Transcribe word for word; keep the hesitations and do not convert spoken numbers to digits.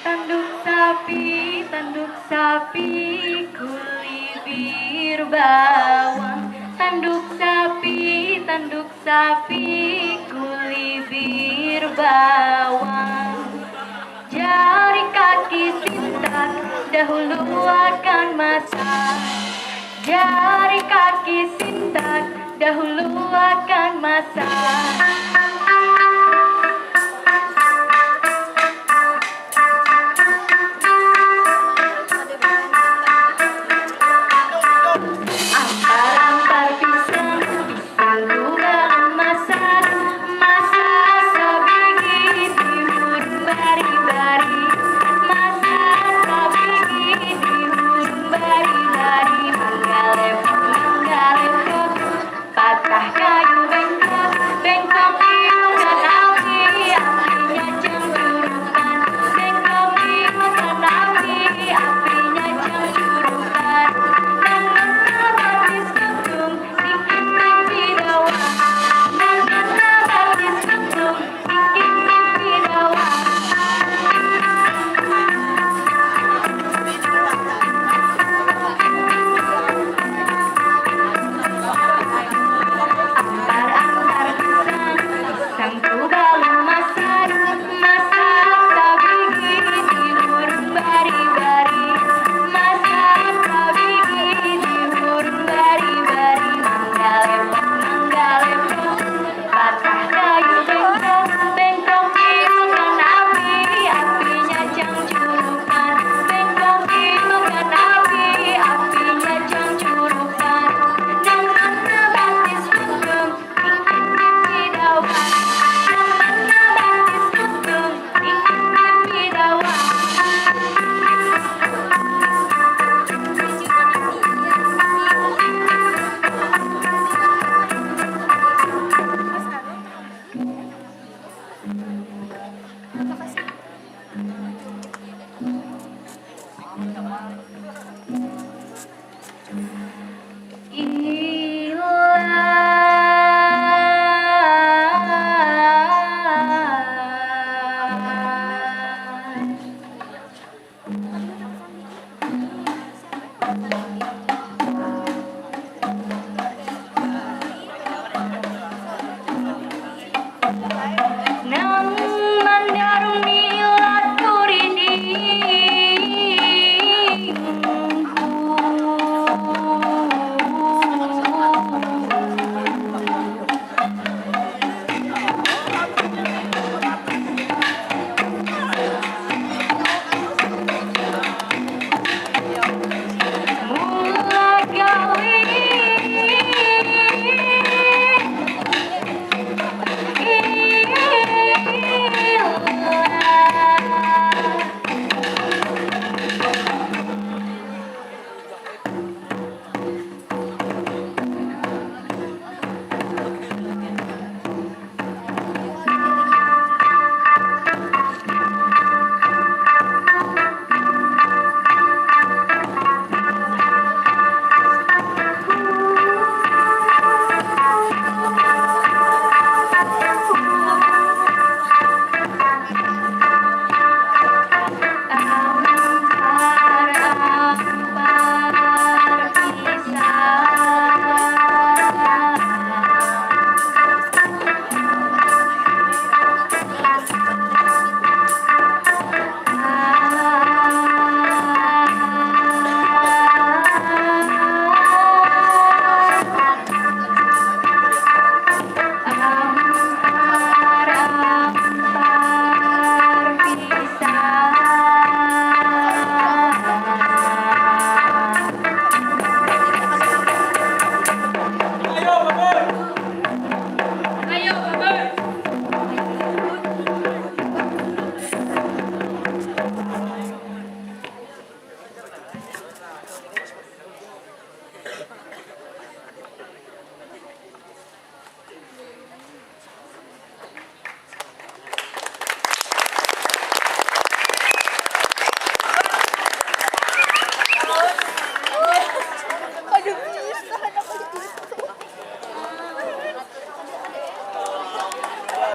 Tanduk sapi, tanduk sapi, kulibir bawang. Tanduk sapi, tanduk sapi, kulibir bawang. Jari kaki sintak, dahulu akan masak. Jari kaki sintak, dahulu akan masak. Ampar-ampar pisang, pisang tu balum masak. Masak sabigi, dihurun bari-bari. Masak sabigi, dihurun bari-bari. Manggalepok, manggalepok, patah kayu bengkok. Bengkok diukan api, apinya cangcurukan. Bengkok diukan api, apinya cangcurukan. Nang nang batis kuntung, dikit pipi dawang. Nang nang batis kuntung, dikit pipi dawang. Ampar-ampar pisang, pisang tu balum masak. Masak sabigi, dihurun bari-bari. Masak sabigi, dihurun bari-bari. Manggalepok, manggalepok, patah kayu bengkok. Bengkok diukan api, apinya cangcurukan. Bengkok diukan api, apinya cangcurukan. Nang mana batis kuntung, dikit pipi dawang. Nang mana batis kuntung, dikit pipi dawang.